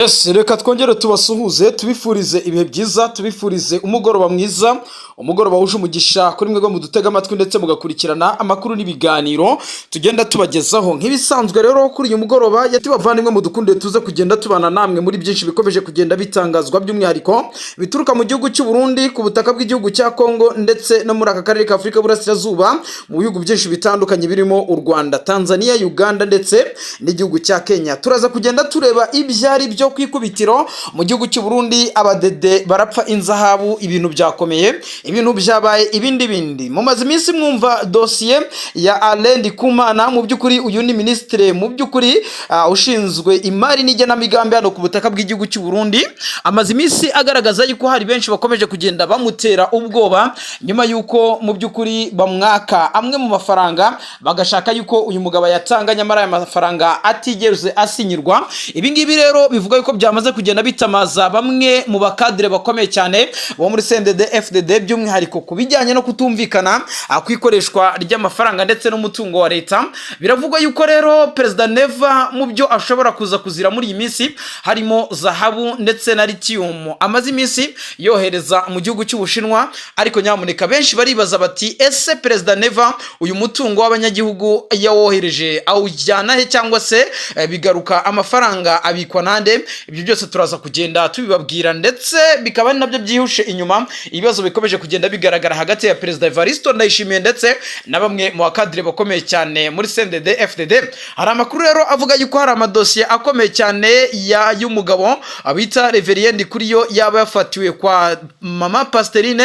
Yes, reka twongere tubasuhuze, tubifurize ibihe byiza, tubifurize umugoroba mwiza, umugoroba wuje umugisha kuri mwebwe mudutega amatwi ndetse mugakurikirana amakuru n'ibiganiro tugenda tubagezaho nk'ibisanzwe. Rero kuri uyu mugoroba yatubavandimwe, mudukunde tuze kugenda tubana namwe muri byinshi bikomeje kugenda bitangazwa, by'umwihariko bituruka mu gihugu cy'u Burundi, ku butaka bw'igihugu cya Kongo, ndetse no muri aka karere ka Afurika y'Uburasirazuba, mu bihugu byinshi bitandukanye birimo u Rwanda, Tanzania, Uganda ndetse n'igihugu cya Kenya. Turaza kugenda tureba ibyo ari byo. Ku ikubitiro, mu gihugu cy'u Burundi abadede barapfa inzahabu, ibintu byakomeye, ibintu byabaye ibindi bindi. Mumaze iminsi mwumva dosiye ya Alain Ndikumana. Mu by'ukuri uyu ni minisitiri mu by'ukuri ushinzwe imari n'igenamigambi hano ku butaka bw'igihugu cy'u Burundi. Amaze iminsi agaragaza yuko hari benshi bakomeje kugenda bamutera ubwoba nyuma yuko mu by'ukuri bamwaka amwe mu mafaranga, bagashaka yuko uyu mugabo ayatanga, nyamara aya mafaranga atigeze asinyirwa. Ibi ngibi rero bivuga yuko byamaze kugenda bitamaza bamwe mu bakadire bakomeye cyane bo muri CNDD FDD, by'umwihariko ku bijyanye no kutumvikana ku ikoreshwa ry'amafaranga ndetse n'umutungo wa leta. Biravugwa yuko rero Perezida Neva mu byo ashobora kuza kuzira muri iyi minsi harimo zahabu ndetse na lithium amaze iminsi yohereza mu gihugu cy'Ubushinwa. Ariko nyamuneka, benshi baribaza bati: "Ese Perezida Neva uyu mutungo w'abanyagihugu yawohereje awujyana he, cyangwa se bigaruka amafaranga abikwa nande?" Ibyo byose turaza kugenda tubibabwira, ndetse bikaba ari nabyo byihushe inyuma ibibazo bikomeje kugenda bigaragara hagati ya Perezida Evaristo Ndayishimiye ndetse na bamwe mu bakadire bakomeye cyane muri CNDD FDD. Hari amakuru rero avuga yuko hari amadosiye akomeye cyane ya y'umugabo bita Reverien Ndikuriyo yaba yafatiwe kwa Mama Pasiterine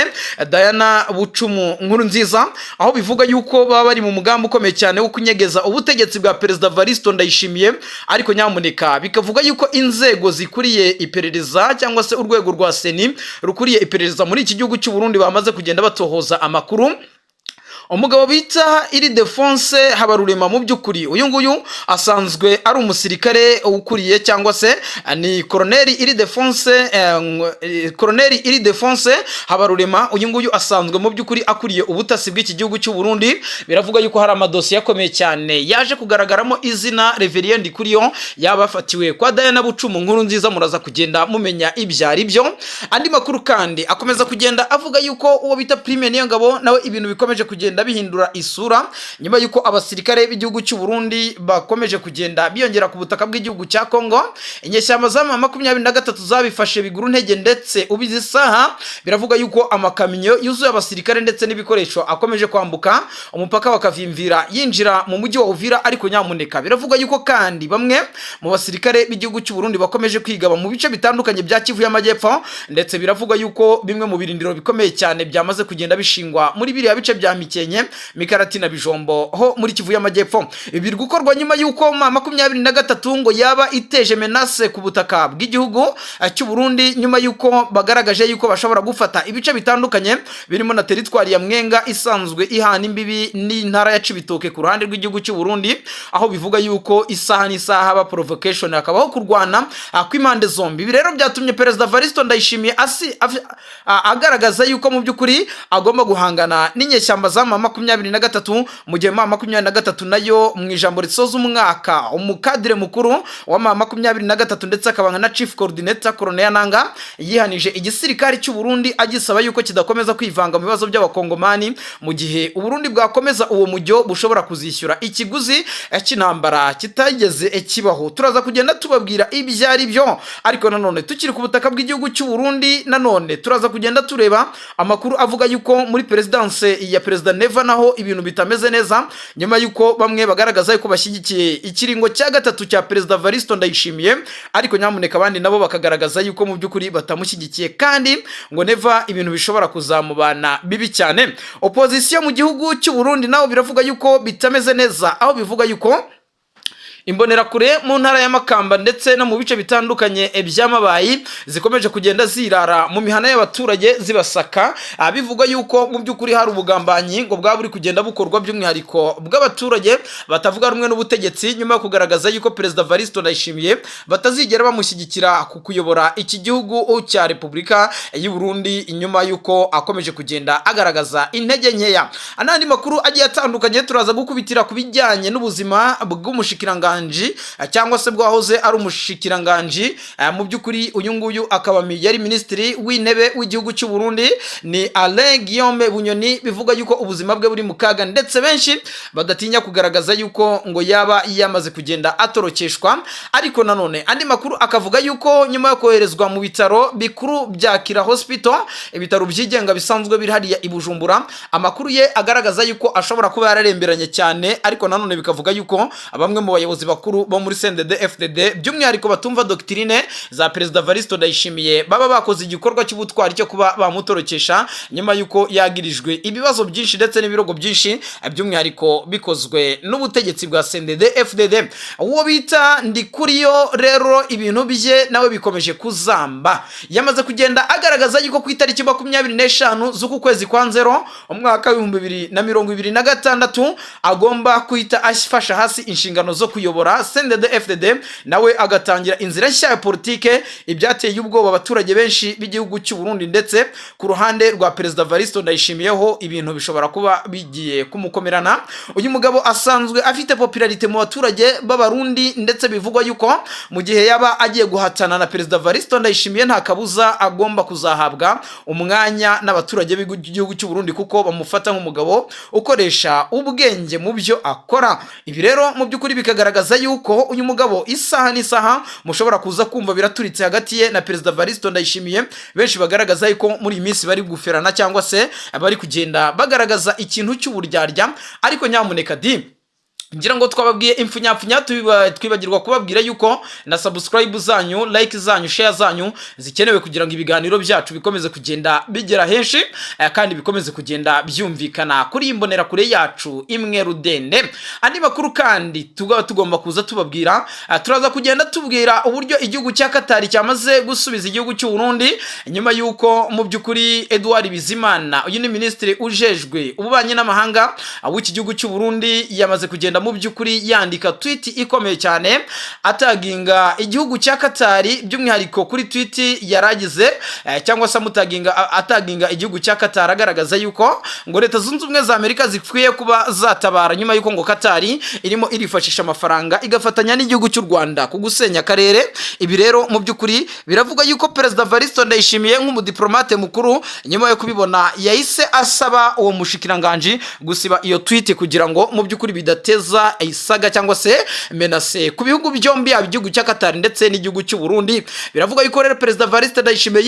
Diana Bucumu Nkuru Nziza, aho bivuga yuko baba bari mu mugambi ukomeye cyane wo kunyegeza ubutegetsi bwa Perezida Varisto Ndayishimiye. Ariko nyamuneka, bikavuga yuko inzego zikuriye iperereza, cyangwa se urwego rwa CENI rukuriye iperereza muri iki gihugu cy'u Burundi, bamaze kugenda batohoza amakuru umugabo bita Iridefonse Habarurema. Mu by'ukuri uyu nguyu asanzwe ari umusirikare ukuriye, cyangwa se ni Koroneri Iridefonse, Koroneri Iridefonse Habarurema. Uyu nguyu asanzwe mu by'ukuri akuriye ubutasi bw'iki gihugu cy'u Burundi. Biravuga yuko hari amadosiye akomeye cyane yaje kugaragaramo izina Reverien Ndikuriyo yaba afatiwe kwa Diana Bucumu Nkuru Nziza. Muraza kugenda mumenya ibyo ari byo. Andi makuru kandi akomeza kugenda avuga yuko uwo bita Prime Niyongabo nawe ibintu bikomeje kugenda bihindura isura nyuma y'uko abasirikare b'igihugu cy'u Burundi bakomeje kugenda biyongera ku butaka bw'igihugu cya Kongo. Inyeshyamba za 23 zabifashe biguru ntege, ndetse ubizi isaha biravuga yuko amakamyo yuzuye abasirikare ndetse n'ibikoresho akomeje kwambuka umupaka wa Kavimvira yinjira mu mujyi wa Uvira. Ariko nyamuneka, biravuga yuko kandi bamwe mu basirikare b'igihugu cy'u Burundi bakomeje kwigaba mu bice bitandukanye bya Kivu y'Amajyepfo, ndetse biravuga yuko bimwe mu birindiro bikomeye cyane byamaze kugenda bishingwa muri biriya bice bya Mikenke, Mikarati na Bijombo ho muri Kivu y'Amajyepfo. Ibi biri gukorwa nyuma y'uko M23 ngo yaba iteje menace ku butaka bw'igihugu cy'u Burundi, nyuma y'uko bagaragaje yuko bashobora gufata ibice bitandukanye birimo na teritwari ya Mwenga isanzwe ihana imbibi n'intara ya Cibitoke ku ruhande rw'igihugu cy'u Burundi, aho bivuga yuko isaha n'isaha haba provocation, hakabaho kurwana kw'impande zombi. Ibi rero byatumye Perezida Varisto Ndayishimiye agaragaza yuko mu by'ukuri agomba guhangana n'inyeshyamba za M23, mu gihe M23 nayo mu ijambo risoza umwaka, umukadire mukuru wa M23 ndetse akaba na chief coordinator, Colonel Nanga, yihanije igisirikare cy'u Burundi agisaba yuko kidakomeza kwivanga mu bibazo by'abakongomani, mu gihe u Burundi bwakomeza uwo mujyo bushobora kuzishyura ikiguzi cy'intambara kitageze kibaho. Turaza kugenda tubabwira ibyo ari byo. Ariko nanone tukiri ku butaka bw'igihugu cy'u Burundi, nanone turaza kugenda tureba amakuru avuga yuko muri perezidanse ya Perezida Neva naho ibintu bitameze neza, nyuma yuko bamwe bagaragaza yuko bashyigikiye ikiringo cya gatatu cya Perezida Varisto Ndayishimiye, ariko nyamuneka abandi nabo bakagaragaza yuko mu by'ukuri batamushyigikiye, kandi ngo Neva ibintu bishobora kuzamubana bibi cyane. Opozisiyo mu gihugu cy'u Burundi naho biravuga yuko bitameze neza, aho bivuga yuko imbonerakure mu ntara ya Makamba ndetse no mu bice bitandukanye by'Amabayi zikomeje kugenda zirara mu mihana y'abaturage zibasaka. Bivugwa yuko mu by'ukuri hari ubugambanyi ngo bwaba buri kugenda bukorwa, by'umwihariko bw'abaturage batavuga rumwe n'ubutegetsi, nyuma yo kugaragaza yuko Perezida Varisto Ndayishimiye batazigera bamushyigikira ku kuyobora iki gihugu cya Repubulika y'u Burundi, nyuma y'uko akomeje kugenda agaragaza intege nkeya. N'andi makuru agiye atandukanye, turaza gukubitira ku bijyanye n'ubuzima bw'umushikiranganji. bw'ubushikiranganji, cyangwa se bwahoze ari umushikiranganji. Mu by'ukuri uyu nguyu akaba yari minisitiri w'intebe w'igihugu cy'u Burundi, ni Alain Guillaume Bunyoni. Bivuga yuko ubuzima bwe buri mu kaga, ndetse benshi badatinya kugaragaza yuko ngo yaba yamaze kugenda atorokeshwa. Ariko nanone andi makuru akavuga yuko nyuma yo koherezwa mu bitaro bikuru bya Kira Hospital, ibitaro byigenga bisanzwe biri hariya i Bujumbura, amakuru ye agaragaza yuko ashobora kuba yararemberanye cyane. Ariko nanone bikavuga yuko bamwe mu bayobozi bakuru bo muri CNDD FDD, by'umwihariko batumva doctrine za Perezida Varisto Ndayishimiye, baba bakoze igikorwa cy'ubutwari cyo kuba bamutorokesha nyuma yuko yagirijwe ibibazo byinshi ndetse n'ibirogo byinshi, by'umwihariko bikozwe n'ubutegetsi bwa CNDD FDD. Uwo bita Ndikuriyo rero, ibintu bye nawe bikomeje kuzamba. Yamaze kugenda agaragaza yuko ku itariki 25 z'uku kwezi kwa 0 umwaka w'2026 agomba guhita afasha hasi inshingano zo kuyobora CNDD FDD, nawe agatangira inzira nshya ya politike. Ibyateye ubwoba abaturage benshi b'igihugu cy'u Burundi, ndetse ku ruhande rwa Perezida Varisto Ndayishimiyeho ibintu bishobora kuba bigiye kumukomerana. Uyu mugabo asanzwe afite popularité mu baturage b'Abarundi, ndetse bivugwa yuko mu gihe yaba agiye guhatana na Perezida Varisto Ndayishimiye, nta kabuza agomba kuzahabwa umwanya n'abaturage b'igihugu cy'u Burundi, kuko bamufata nk'umugabo ukoresha ubwenge mu byo akora. Ibi rero mu by'ukuri bikagaragaza yuko uyu mugabo isaha n'isaha mushobora kuza kumva biraturitse hagati ye na Perezida Varisto Ndayishimiye. Benshi bagaragaza yuko muri iyi minsi bari guferana cyangwa se bari kugenda bagaragaza ikintu cy'uburyarya. Ariko nyamuneka di, ngira ngo twababwiye impfunyapfunya, twibagirwa kubabwira yuko na subscribe zanyu, like zanyu, share zanyu zikenewe kugira ngo ibiganiro byacu bikomeze kugenda bigera henshi, kandi bikomeze kugenda byumvikana kuri iyi mbonerakure yacu imwe rudende. Andi makuru kandi tugaba tugomba kuza tubabwira, turaza kugenda tubwira uburyo igihugu cya Katari cyamaze gusubiza igihugu cy'u Burundi nyuma yuko mu by'ukuri Edouard Bizimana, uyu ni minisitiri ujejwe ububanyi n'amahanga w'iki gihugu cy'u Burundi, yamaze kugenda mu by'ukuri yandika tweet ikomeye cyane ataginga igihugu cya Katari. By'umwihariko kuri tweet yaragize, cyangwa se amutaginga, ataginga igihugu cya Katari, agaragaza yuko ngo Leta Zunze Ubumwe za Amerika zikwiye kuba zatabara nyuma yuko ngo Katari irimo irifashisha amafaranga igafatanya n'igihugu cy'u Rwanda ku gusenya akarere. Ibi rero mu by'ukuri biravuga yuko Perezida Varisto Ndayishimiye nk'umudiplomate mukuru, nyuma yo kubibona yahise asaba uwo mushikiranganji gusiba iyo tweet kugira ngo mu by'ukuri bidateza isaga cyangwa se menace ku bihugu byombi, yaba igihugu cya Qatar ndetse n'igihugu cy'u Burundi. Biravuga yuko rero Perezida Variste Ndayishimiye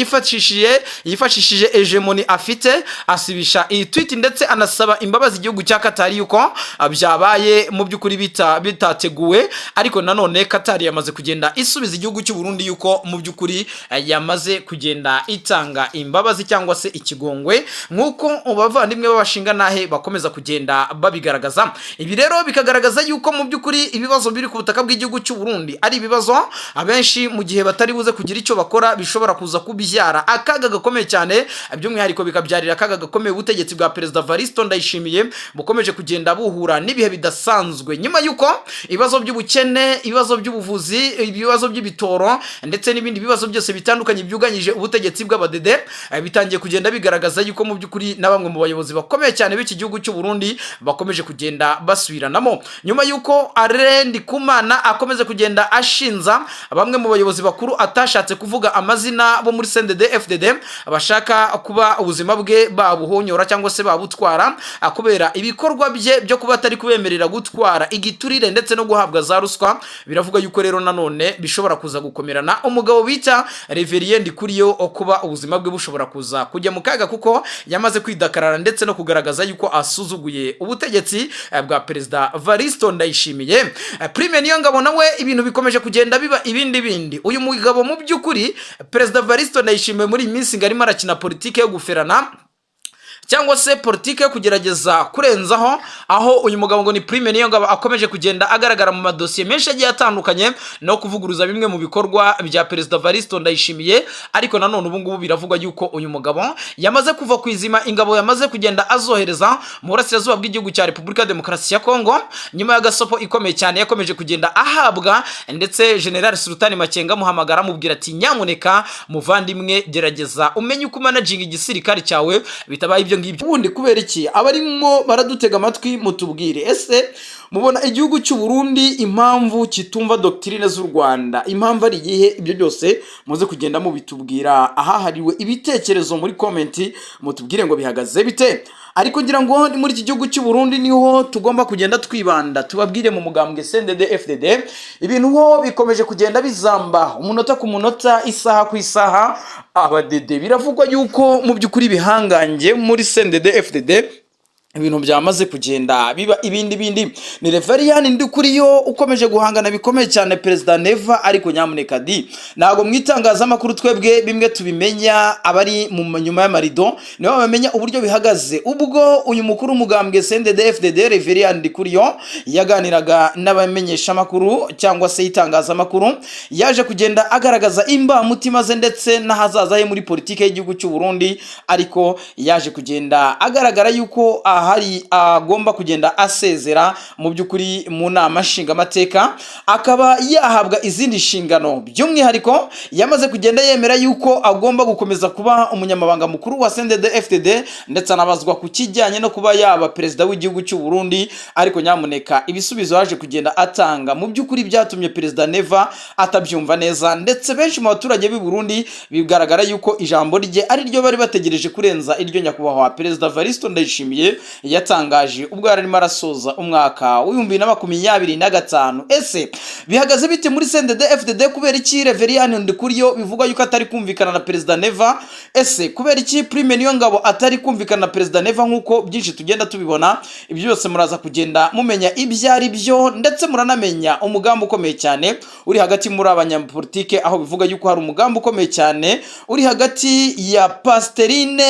yifashishije hégémonie afite, asibisha iyi tweet, ndetse anasaba imbabazi igihugu cya Qatar yuko byabaye mu by'ukuri bitateguwe. Ariko nanone Qatar yamaze kugenda isubiza igihugu cy'u Burundi yuko mu by'ukuri yamaze kugenda itanga imbabazi cyangwa se ikigongwe, nk'uko abavandimwe b'abashinga nahe bakomeza kugenda babigaragaza. Ibi rero bikagaragaza yuko mu by'ukuri ibibazo biri ku butaka bw'igihugu cy'u Burundi ari ibibazo abenshi mu gihe batari buze kugira icyo bakora bishobora kuza kubyara akaga gakomeye cyane, by'umwihariko bikabyarira akaga gakomeye ubutegetsi bwa Perezida Varisto Ndayishimiye bukomeje kugenda buhura n'ibihe bidasanzwe, nyuma y'uko ibibazo by'ubukene, ibibazo by'ubuvuzi, ibibazo by'ibitoro ndetse n'ibindi bibazo byose bitandukanye byuganyije ubutegetsi bw'abadede, bitangiye kugenda bigaragaza yuko mu by'ukuri na bamwe mu bayobozi bakomeye cyane b'iki gihugu cy'u Burundi bakomeje kugenda basubiranamo, nyuma y'uko Alain Ndikumana akomeze kugenda ashinza bamwe mu bayobozi bakuru atashatse kuvuga amazina bo muri CNDD FDD bashaka kuba ubuzima bwe babuhonyora cyangwa se babutwara, kubera ibikorwa bye byo kuba atari kubemerera gutwara igiturire ndetse no guhabwa za ruswa. Biravuga yuko rero nanone bishobora kuza gukomerana umugabo bita Reverien Ndikuriyo kuba ubuzima bwe bushobora kuza kujya mu kaga, kuko yamaze kwidakarara ndetse no kugaragaza yuko asuzuguye ubutegetsi bwa Perezida Varisto Ndayishimiye. Prime Niyongabo nawe ibintu bikomeje kugenda biba ibindi bindi. Uyu mugabo mu by'ukuri, Perezida Varisto Ndayishimiye muri iyi minsi ngo arimo arakina politike yo guferana cyangwa se politike yo kugerageza kurenzaho, aho uyu mugabo ngo ni Prime Niyongabo akomeje kugenda agaragara mu madosiye menshi agiye atandukanye no kuvuguruza bimwe mu bikorwa bya Perezida Varisto Ndayishimiye. Ariko nanone ubu ngubu biravugwa yuko uyu mugabo yamaze kuva ku izima, ingabo yamaze kugenda azohereza mu burasirazuba bw'igihugu cya Repubulika ya Demokarasi ya Kongo, nyuma y'agasopo ikomeye cyane yakomeje kugenda ahabwa, ndetse General Sultani Makenga amuhamagara amubwira ati: "Nyamuneka muvandimwe, gerageza umenye uko umanaginga igisirikare cyawe, bitabaye ibyo nk'ibyo ngibyo. Ubundi kubera iki abarimo baradutega amatwi, mutubwire, ese mubona igihugu cy'u Burundi impamvu kitumva doctrine z'u Rwanda, impamvu ari iyihe? Ibyo byose muze kugenda mubitubwira ahahariwe ibitekerezo muri comment, mutubwire ngo bihagaze bite. Ariko ngira ngo ni muri iki gihugu cy'u Burundi niho tugomba kugenda twibanda, tubabwire mu mugambwe CNDD FDD ibintu ho bikomeje kugenda bizamba umunota ku munota, isaha ku isaha. Abadede biravugwa yuko mu by'ukuri bihangange muri CNDD FDD ibintu byamaze kugenda biba ibindi bindi. Ni Reverien Ndikuriyo ukomeje guhangana bikomeye cyane Perezida Neva. Ariko nyamuneka di, ntabwo mu itangazamakuru twebwe bimwe tubimenya, abari mu nyuma y'amarido nibo bamenya uburyo bihagaze. Ubwo uyu mukuru w'umugambwe CNDD FDD Reverien Ndikuriyo yaganiraga n'abamenyeshamakuru cyangwa se itangazamakuru, yaje kugenda agaragaza imbamutima ze ndetse n'ahazaza he muri politike y'igihugu cy'u Burundi. Ariko yaje kugenda agaragara yuko ahari agomba kugenda asezera mu by'ukuri mu nama nshingamateka, akaba yahabwa izindi nshingano. By'umwihariko yamaze kugenda yemera yuko agomba gukomeza kuba umunyamabanga mukuru wa CNDD FDD, ndetse anabazwa ku kijyanye no kuba yaba perezida w'igihugu cy'u Burundi. Ariko nyamuneka, ibisubizo yaje kugenda atanga mu by'ukuri byatumye Perezida Neva atabyumva neza, ndetse benshi mu baturage b'i Burundi bigaragara yuko ijambo rye ari ryo bari bategereje kurenza iryo nyakubahwa Perezida Varisto Ndayishimiye yatangaje ubwo yari arimo arasoza umwaka w'2025. Ese bihagaze bite muri CNDD FDD? Kubera iki Reverien Ndikuriyo bivugwa yuko atari kumvikana na Perezida Neva? Ese kubera iki Prime Niyongabo atari kumvikana na Perezida Neva, nk'uko byinshi tugenda tubibona? Ibyo byose muraza kugenda mumenya ibyo ari byo, ndetse muranamenya umugambi ukomeye cyane uri hagati muri abanyapolitike, aho bivuga yuko hari umugambi ukomeye cyane uri hagati ya Pasiterine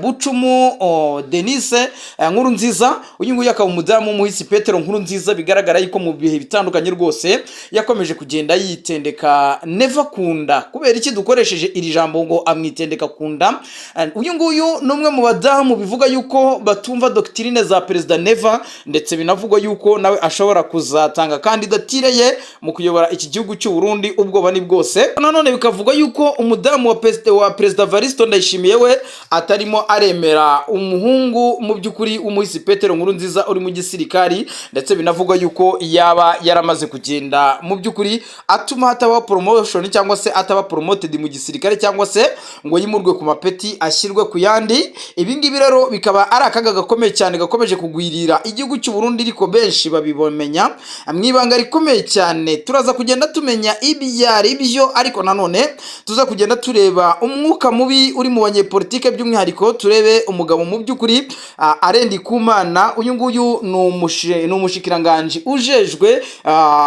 Bucumu Denise Nkuru Nziza. Uyu nguyu akaba umudamu w'umuhisi Petero Nkuru Nziza. Bigaragara yuko mu bihe bitandukanye rwose yakomeje kugenda yitendeka Neva kunda. Kubera iki dukoresheje iri jambo ngo amwitendeka kunda? Uyu nguyu ni umwe mu badamu bivuga yuko batumva doctrine za Perezida Neva, ndetse binavugwa yuko nawe ashobora kuzatanga kandidatire ye mu kuyobora iki gihugu cy'u Burundi. Ubwoba ni bwose. Nanone bikavugwa yuko umudamu wa Perezida Varisto Ndayishimiye we atarimo aremera umuhungu mu by'ukuri w'umuhisi Petero Nkuru Nziza uri mu gisirikari, ndetse binavugwa yuko yaba yaramaze kugenda mu by'ukuri atuma hataba promotion cyangwa se ataba promoted mu gisirikare, cyangwa se ngo yimurwe ku mapeti ashyirwe ku yandi. Ibi ngibi rero bikaba ari akaga gakomeye cyane gakomeje kugwirira igihugu cy'u Burundi, ariko benshi babibomenya mu ibanga rikomeye cyane. Turaza kugenda tumenya ibyo ari byo, ariko nanone tuza kugenda tureba umwuka mubi uri mu banyepolitike. By'umwihariko turebe umugabo mu by'ukuri Alain Ndikumana. Uyu nguyu ni umushikiranganji ujejwe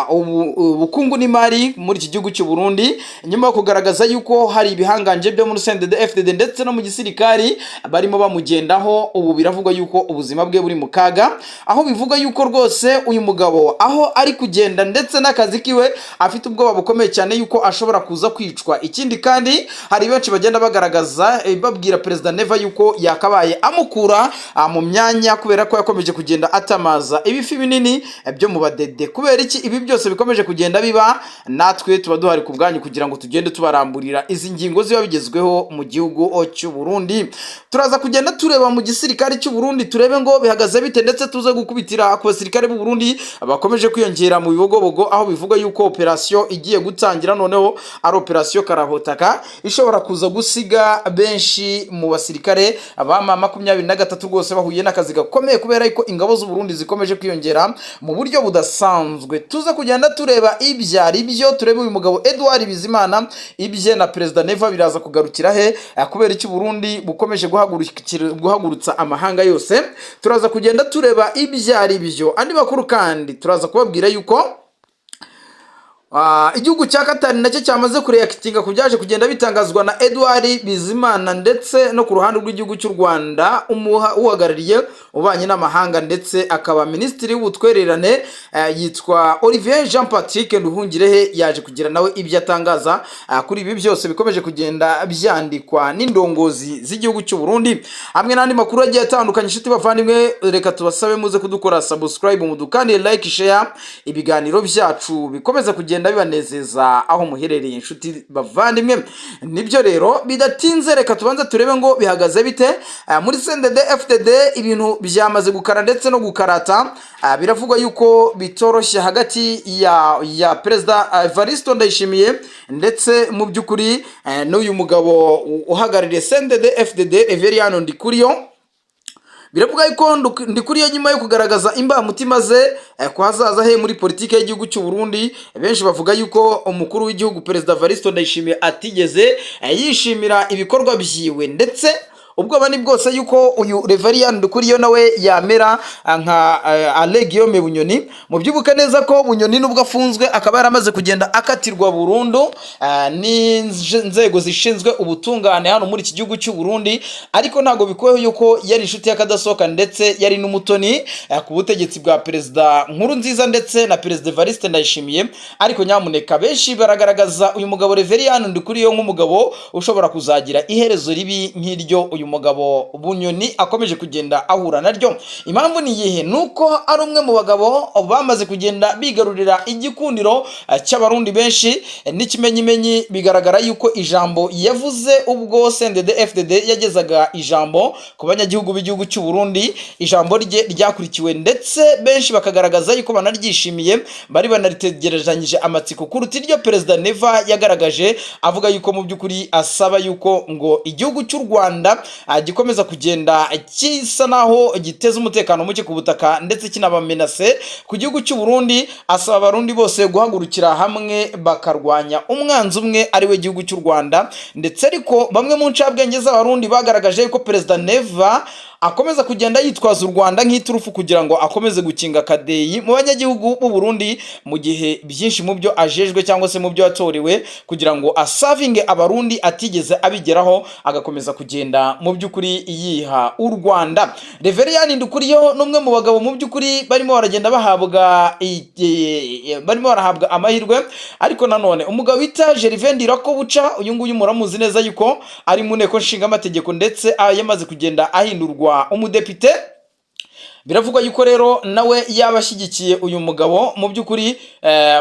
ubukungu n'imari muri iki gihugu cy'u Burundi. Nyuma yo kugaragaza yuko hari ibihanganje byo muri CNDD FDD ndetse no mu gisirikari barimo bamugendaho, ubu biravugwa yuko ubuzima bwe buri mu kaga, aho bivuga yuko rwose uyu mugabo aho ari kugenda ndetse n'akazi kiwe afite ubwoba bukomeye cyane yuko ashobora kuza kwicwa. Ikindi kandi, hari benshi bagenda bagaragaza babwira Perezida Neva yuko yakabaye amukura mu myanya, kubera ko yakomeje kugenda atamaza ibifi binini byo mu badede. Kubera iki ibi byose bikomeje kugenda biba? Natwe tuba duhari ku bwanyu kugira ngo tugende tubaramburira izi ngingo ziba bigezweho mu gihugu cy'u Burundi. Turaza kugenda tureba mu gisirikare cy'u Burundi, turebe ngo bihagaze bite, ndetse tuze gukubitira ku basirikare b'u Burundi bakomeje kwiyongera mu Bibogobogo, aho bivuga yuko operasiyo igiye gutangira noneho ari operasiyo karahotaka ishobora kuza gusiga benshi mu basirikare ba M23 rwose bahuye n'akazi gakomeye, kubera ko ingabo z'u Burundi zikomeje kwiyongera mu buryo budasanzwe. Tuze kugenda tureba ibyo ari byo, turebe uyu mugabo Edouard Bizimana, ibye na Perezida Neva biraza kugarukira he? Kubera iki Burundi bukomeje guhagurutsa amahanga yose? Turaza kugenda tureba ibyo ari byo. Andi makuru kandi, turaza kubabwira yuko igihugu cya Katari nacyo cyamaze kureactinga ku byaje kugenda bitangazwa na Edouard Bizimana, ndetse no ku ruhande rw'igihugu cy'u Rwanda uhagarariye ububanyi n'amahanga ndetse akaba minisitiri w'ubutwererane yitwa Olivier Jean Patrick Nduhungirehe yaje kugira nawe ibyo atangaza kuri ibi byose bikomeje kugenda byandikwa n'indongozi z'igihugu cy'u Burundi, hamwe n'andi makuru agiye atandukanye. Inshuti bavandimwe, reka tubasabe muze kudukora subscribe, mudukandire like, share, ibiganiro byacu bikomeza kugenda. kugenda bibanezeza aho muherereye, inshuti bavandimwe. Nibyo rero, bidatinze reka tubanze turebe ngo bihagaze bite muri CNDD FDD. Ibintu byamaze gukara ndetse no gukarata. Biravugwa yuko bitoroshye hagati ya Perezida Evaristo Ndayishimiye ndetse mu by'ukuri n'uyu mugabo uhagarariye CNDD FDD, Reverien Ndikuriyo. Biravuga yuko Ndikuriyo, nyuma yo kugaragaza imbamutima ze ku hazaza he muri politiki y'igihugu cy'u Burundi, benshi bavuga yuko umukuru w'igihugu, Perezida Evaristo Ndayishimiye, atigeze yishimira ibikorwa byiwe, ndetse ubwoba ni bwose yuko uyu Reverien Ndikuriyo nawe yamera nka Alain Guillaume Bunyoni. Mubyibuke neza ko Bunyoni, nubwo afunzwe akaba yaramaze kugenda akatirwa burundu n'inzego zishinzwe ubutungane hano muri iki gihugu cy'u Burundi, ariko ntabwo bikuweho yuko yari inshuti y'akadasohoka ndetse yari n'umutoni ku butegetsi bwa Perezida Nkurunziza ndetse na Perezida Evariste Ndayishimiye. Ariko nyamuneka, benshi baragaragaza uyu mugabo Reverien Ndikuriyo nk'umugabo ushobora kuzagira iherezo ribi nk'iryo uyu mugabo Bunyoni akomeje kugenda ahura naryo. Impamvu ni iyihe? Ni uko ari umwe mu bagabo bamaze kugenda bigarurira igikundiro cy'Abarundi benshi. N'ikimenyimenyi, bigaragara yuko ijambo yavuze ubwo CNDD FDD yagezaga ijambo ku banyagihugu b'igihugu cy'u Burundi, ijambo rye ryakurikiwe ndetse benshi bakagaragaza yuko banaryishimiye, bari banaritegerezanyije amatsiko kuruta iryo Perezida Neva yagaragaje avuga yuko mu by'ukuri asaba yuko ngo igihugu cy'u Rwanda gikomeza kugenda gisa naho giteza umutekano muke ku butaka ndetse kinabamenase ku gihugu cy'u Burundi, asaba Abarundi bose guhagurukira hamwe bakarwanya umwanzi umwe, ari we gihugu cy'u Rwanda. Ndetse ariko bamwe mu ncabwenge z'Abarundi bagaragaje yuko Perezida Neva akomeza kugenda yitwaza u Rwanda nk'iturufu kugira ngo akomeze gukinga akadeyi mu banyagihugu b'u Burundi, mu gihe byinshi mu byo ajejwe cyangwa se mu byo yatorewe kugira ngo asavinge Abarundi atigeze abigeraho, agakomeza kugenda mu by'ukuri yiha u Rwanda. Reverien Ndikuriyo ni umwe mu bagabo mu by'ukuri barimo baragenda bahabwa barimo barahabwa amahirwe. Ariko nanone umugabo bita Gervais Ndirakobuca, uyu nguyu muramuzi neza yuko ari mu nteko nshingamategeko ndetse yamaze kugenda ahindurwa umudepite. Biravugwa yuko rero nawe yaba ashyigikiye uyu mugabo mu by'ukuri,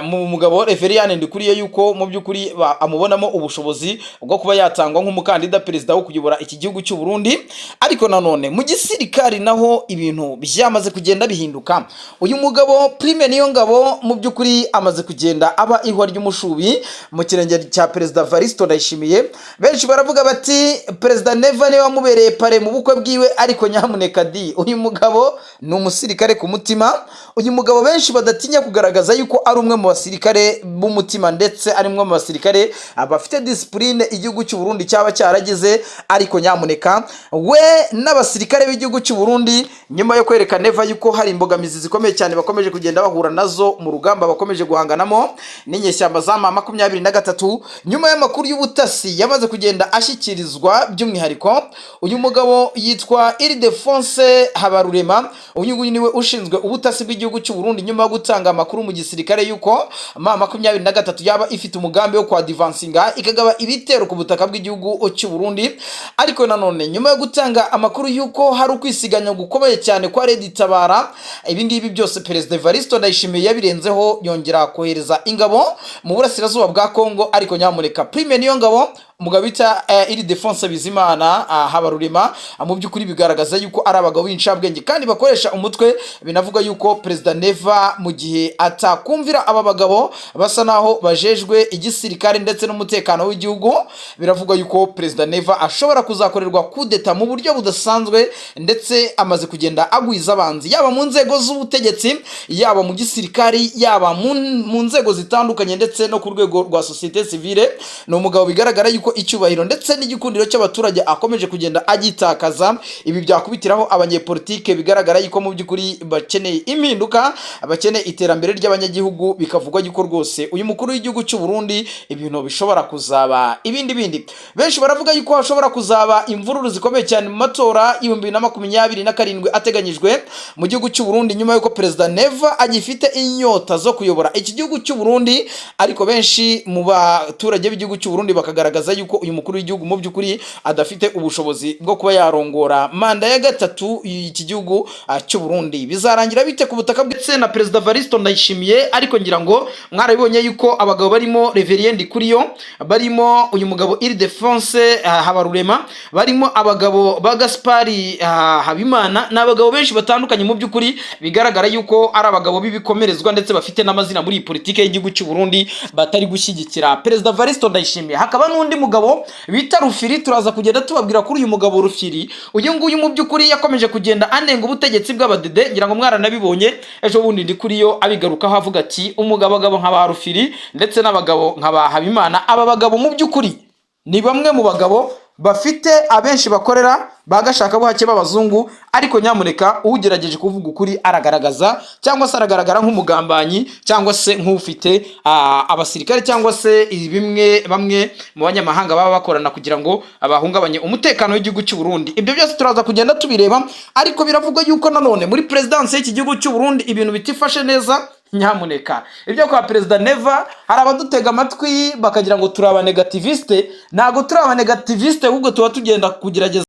mu mugabo Reverien Ndikuriyo, yuko mu by'ukuri amubonamo ubushobozi bwo kuba yatangwa nk'umukandida perezida wo kuyobora iki gihugu cy'u Burundi. Ariko nanone mu gisirikari naho ibintu byamaze kugenda bihinduka. Uyu mugabo Prime Niyongabo mu by'ukuri amaze kugenda aba ihwa ry'umushubi mu kirenge cya Perezida Varisto Ndayishimiye. Benshi baravuga bati Perezida Neva niwe wamubereye parrain mu bukwe bwiwe, ariko nyamuneka di, uyu mugabo ni umusirikare ku mutima. Uyu mugabo benshi badatinya kugaragaza yuko ari umwe mu basirikare b'umutima, ndetse ari umwe mu basirikare bafite discipline igihugu cy'u Burundi cyaba cyaragize. Ariko nyamuneka, we n'abasirikare b'igihugu cy'u Burundi, nyuma yo kwereka Neva yuko hari imbogamizi zikomeye cyane bakomeje kugenda bahura nazo mu rugamba bakomeje guhanganamo n'inyeshyamba za M23, nyuma y'amakuru y'ubutasi yamaze kugenda ashyikirizwa by'umwihariko uyu mugabo yitwa Ildefonse Habarurema, uyu nguyu niwe ushinzwe ubutasi bw'igihugu cy'u Burundi, nyuma yo gutanga amakuru mu gisirikare yuko M23 yaba ifite umugambi wo kwadivansinga ikagaba ibitero ku butaka bw'igihugu cy'u Burundi, ariko nanone nyuma yo gutanga amakuru yuko hari ukwisiganya gukomeye cyane kwa Red Tabara, ibi ngibi byose Perezida Evaristo Ndayishimiye yabirenzeho, yongera kohereza ingabo mu burasirazuba bwa Kongo. Ariko nyamuneka, Prime Niyongabo, umugabo bita Ildefonse Bizimana Habarurema, mu by'ukuri bigaragaza yuko ari abagabo b'incabwenge kandi bakoresha umutwe. Binavuga yuko Perezida Neva, mu gihe atakumvira aba bagabo basa naho bajejwe igisirikare ndetse n'umutekano w'igihugu, biravugwa yuko Perezida Neva ashobora kuzakorerwa kudeta mu buryo budasanzwe. Ndetse amaze kugenda agwiza abanzi, yaba mu nzego z'ubutegetsi, yaba mu gisirikari, yaba mu nzego zitandukanye, ndetse no ku rwego rwa sosiyete sivile. Ni umugabo bigaragara yuko icyubahiro ndetse n'igikundiro cy'abaturage akomeje kugenda agitakaza. Ibi byakubitiraho abanyepolitike bigaragara yuko mu by'ukuri bakeneye impinduka, bakeneye iterambere ry'abanyagihugu, bikavugwa yuko rwose uyu mukuru w'igihugu cy'u Burundi ibintu bishobora kuzaba ibindi bindi. Benshi baravuga yuko hashobora kuzaba imvururu zikomeye cyane mu matora y'2027 ateganyijwe mu gihugu cy'u Burundi, nyuma y'uko Perezida Neva agifite inyota zo kuyobora iki gihugu cy'u Burundi. Ariko benshi mu baturage b'igihugu cy'u Burundi bakagaragaza yuko uyu mukuru w'igihugu mu by'ukuri adafite ubushobozi bwo kuba yarongora manda ya gatatu iki gihugu cy'u Burundi. Bizarangira bite ku butaka ndetse na Perezida Varisto Ndayishimiye? Ariko ngira ngo mwarabibonye yuko abagabo barimo Reverien Ndikuriyo, barimo uyu mugabo Ildefonse Habarurema, barimo abagabo ba Gaspari Habimana, ni abagabo benshi batandukanye mu by'ukuri bigaragara yuko ari abagabo b'ibikomerezwa ndetse bafite n'amazina muri iyi politike y'igihugu cy'u Burundi, batari gushyigikira Perezida Varisto Ndayishimiye. Hakaba n'undi mugabo bita Rufiri. Turaza kugenda tubabwira kuri uyu mugabo Rufiri. Uyu nguyu mu by'ukuri yakomeje kugenda anenga ubutegetsi bw'abadede. Ngira ngo mwaranabibonye ejo bundi Ndikuriyo abigarukaho, avuga ati umugabo agabo nka ba Rufiri ndetse n'abagabo nka ba Habimana, aba bagabo mu by'ukuri ni bamwe mu bagabo bafite abenshi bakorera ba gashakabuhake b'abazungu, ariko nyamuneka ugerageje kuvuga ukuri aragaragaza cyangwa se aragaragara nk'umugambanyi cyangwa se nk'ufite abasirikare cyangwa se bimwe bamwe mu banyamahanga baba bakorana kugira ngo bahungabanye umutekano w'igihugu cy'u Burundi. Ibyo byose turaza kugenda tubireba, ariko biravugwa yuko nanone muri perezidansi y'iki gihugu cy'u Burundi ibintu bitifashe neza. Nyamuneka, ibyo kwa Perezida Neva, hari abadutega amatwi bakagira ngo turi abanégativiste. Ntabwo turi abanégativiste, ahubwo tuba tugenda kugerageza